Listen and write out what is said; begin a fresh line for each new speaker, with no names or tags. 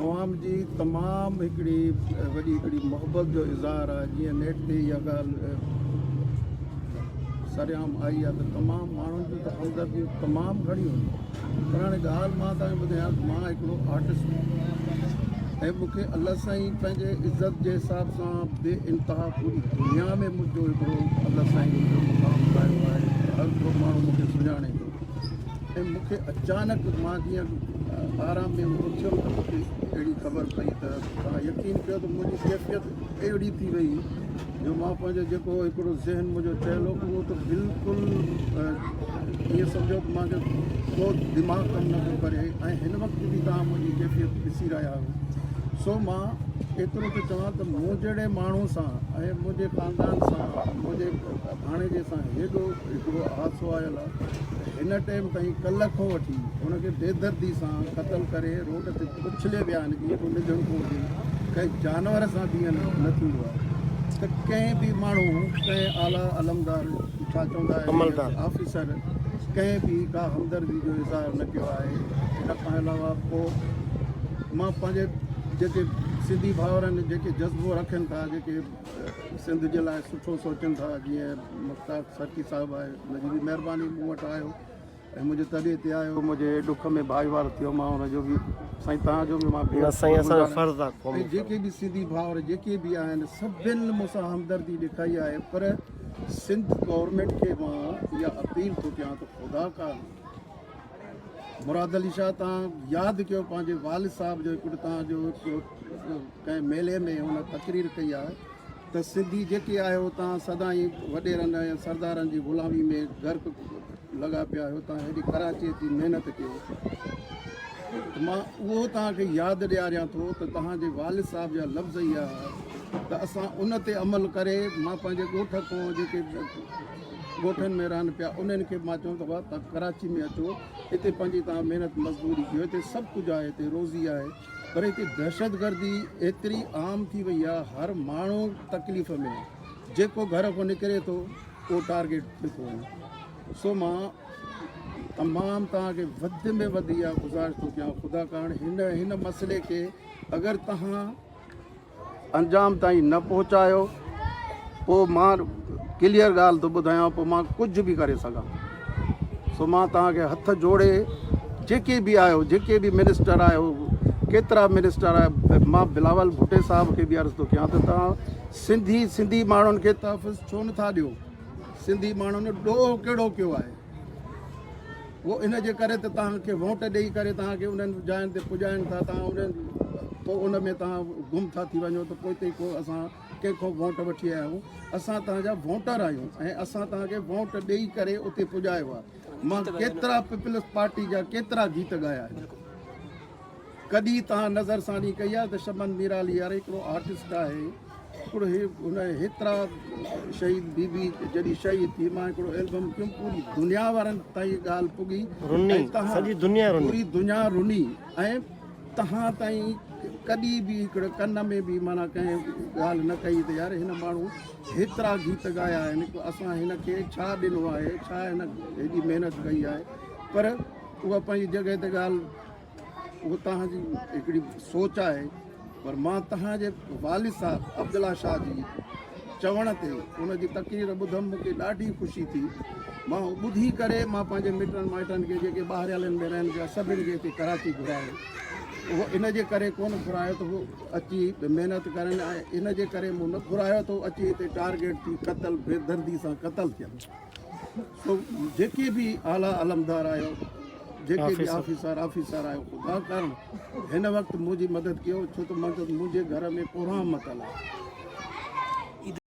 عوام جي تمام هڪڙي وڏي هڪڙي محبت جو اظهار آهي. جيئن نيٽ تي اها ڳالهه سرعام آئي آهي ته تمام ماڻهن جون ته همدرديون تمام گهڻيون هيون، پر هاڻي ڳالهه مان توهان کي ٻڌايان ته مان هڪڙو آرٽسٽ آهيان ۽ مون کي الله سائين پنهنجي عزت جي حساب سان بي انتها پوري دنيا ۾ منهنجو هڪڙو الله سائين منهنجو مقام ٺاهيو آهي. هر ڪو ماڻهو مون کي سڃاڻي ٿو ۽ مون کي اچانڪ مان جيئن آرام ۾ اٿيم ته مون کي اهڙي خبر پئي ته توهان يقين ڪيو ته منهنجي ڪيفيت اهڙي ٿي وئي جو مان پنهنجو جيڪو هڪڙو ذهن منهنجو ٺهيل هو اهو ته بلڪل ائين سمجهو ته مان ڪو دماغ ڪم نه پيو ڪري ۽ هن وقت به توهان منهنجي ڪيفيت ڏسي رهيا آهيو. سو مان ايترو ٿو چوان ته مون جهڙي ماڻهو سان ۽ منهنجي خاندان سان منهنجي ڀاڻيجي سان هيڏو هڪڙو حادثو آيل آهي ته هن ٽيم تائين ڪلهه کان وٺي هن کي بيدردي سان قتل ڪري روڊ تي اڇلي ويا آهن جيئن ڪو نڌڻڪو هجي، ڪنهن جانور سان به ائين نه ٿيندو آهي ته ڪنهن به ماڻهو ڪنهن اعليٰ علمدار ڇا چوندا آهن آفيسر ڪنهن به ڪا همدردي جو اظهار نه ڪيو آهي. ان کان علاوه پوء مان پنهنجي جيڪي سنڌي ڀائر آهن جيڪي جذبو رکن ٿا جيڪي سنڌ جي لاء سٺو سوچن ٿا جيئن مختار سرڪي صاحب آهي ان جي به مهرباني مون وٽ آيو ۽ منهنجي تڏي تي آيو منهنجي ڏک ۾ ڀائيوار ٿيو مان ان جو به سائين توهان جو به مان
نه سائين اسان جو فرض آ قومي
۽ جيڪي به سنڌي ڀائر جيڪي به آهن سڀن مون سان همدردي ڏيکائي آهي پر سنڌ گورنمينٽ کي مان اها اپيل ٿو ڪيان ته خدا ڪا مراد علي شاهه توهان ياد ڪيو پنهنجي والد صاحب جو هڪڙو توهان جو ڪنهن ميلي ۾ هن تقرير ڪئي آهي ته سنڌي جيڪي آهيو توهان سدائين وڏيرن ۽ سردارن جي غلامي ۾ غرق لڳا پيا آهيو، توهان هيڏي ڪراچي اچي محنت ڪيو ته مان اهو توهان کي ياد ڏياريان ٿو ته توهان جي والد صاحب جا لفظ اها ته اسان ان تي عمل ڪري مان پنهنجي ڳوٺ کان جيڪي ڳوٺن ۾ رهن پيا انهن کي مان چوان ٿو توهان ڪراچي ۾ اچو هتي پنهنجي توهان محنت مزدوري ڪيو هتي سڀ ڪجهه آهي هتي روزي آهي پر هتي دهشتگردي ايتري عام ٿي وئي آهي هر ماڻهو تڪليف ۾ آهي جيڪو گهر کان نڪري ٿو اهو ٽارگيٽ ٿي ٿو وڃي. سو مان تمام توهان کي وڌ ۾ وڌ اها گذارش ٿو ڪيان خدا ڪارڻ هن هن مسئلي کي اگر توهان انجام تائين نه پهچايو پوء مان ڪليئر ڳالهه ٿو ٻڌايان پوء مان ڪجهه به ڪري سگهان. سو مان توهان کي هٿ جوڙي جيڪي به آهيو جيڪي به منسٽر آهيو ڪيترا منسٽر آهيو مان بلاول ڀٽي صاحب کي به عرض ٿو ڪيان ته توهان سنڌي سنڌي ماڻهن کي تحفظ ڇو نٿا ڏيو؟ سنڌي ماڻهن ڏوهه ڪهڙو ڪيو آهي؟ اهو ان جي ڪري ته توهان کي ووٽ ڏيئي ڪري توهان کي انهن جاين تي پڄائين ٿا توهان انهن پوء ان ۾ توهان گم ٿا ٿي وڃو ته پوئتي ڪو اسان ڪنهن کان ووٽ وٺي آيا آهيون. اسان توهان جا ووٽر آهيون ۽ اسان توهان کي ووٽ ڏيئي ڪري اتي پڄايو آهي. مان ڪيترا پيپلز پارٽي جا ڪيترا گيت ڳايا آهن. ڪڏهن توهان نظر ثاني ڪئي آهي ته شمن ميرالي يار هڪڙو آرٽسٽ آهي هڪڙو هي هن هيترا شهيد بي بي جڏهن شهيد ٿي مان هڪڙو البم ڪيم پوري دنيا وارن تائين ڳالهه پڳي
رني سڄي دنيا رني
پوري دنيا رني ۽ تهان تائين ڪڏهن به هڪڙو ڪن ۾ به معنيٰ ڪنهن ڳالهه نه ڪئي ته يار هن ماڻهو هيترا گيت ڳايا آهن اسان هن کي ڇا ڏنو آهي ڇا هن هيڏي محنت ڪئي آهي پر اها پنهنجي جڳهه تي ڳالهه اهو توهان جي هڪڙي سوچ آهي پر مان توهان جي والد صاحب عبدالله شاهه جي چوڻ تي ان جي تقرير ٻڌم مون کي ڏاڍي خوشي ٿي مان اهو ٻڌي ڪري مان پنهنجي مٽن مائٽن کي جيڪي ٻاهريالن ۾ رهن پيا سڀن کي هتي ڪراچي گهرايو اهو ان جي ڪري ڪونه گهرايو ته هو اچي محنت ڪرن ۽ ان جي ڪري مون نه گهرايو ته اچي هتي ٽارگيٽ ٿي قتل بيدردي سان قتل ٿين. سو جيڪي به اعليٰ علمدار آهيو، جيڪي به آفيسر آفيسر آهيو، خدا ڪارڻ هن وقت منهنجي مدد ڪيو، ڇو ته منهنجي گهر ۾ ڪهرام متل آهي.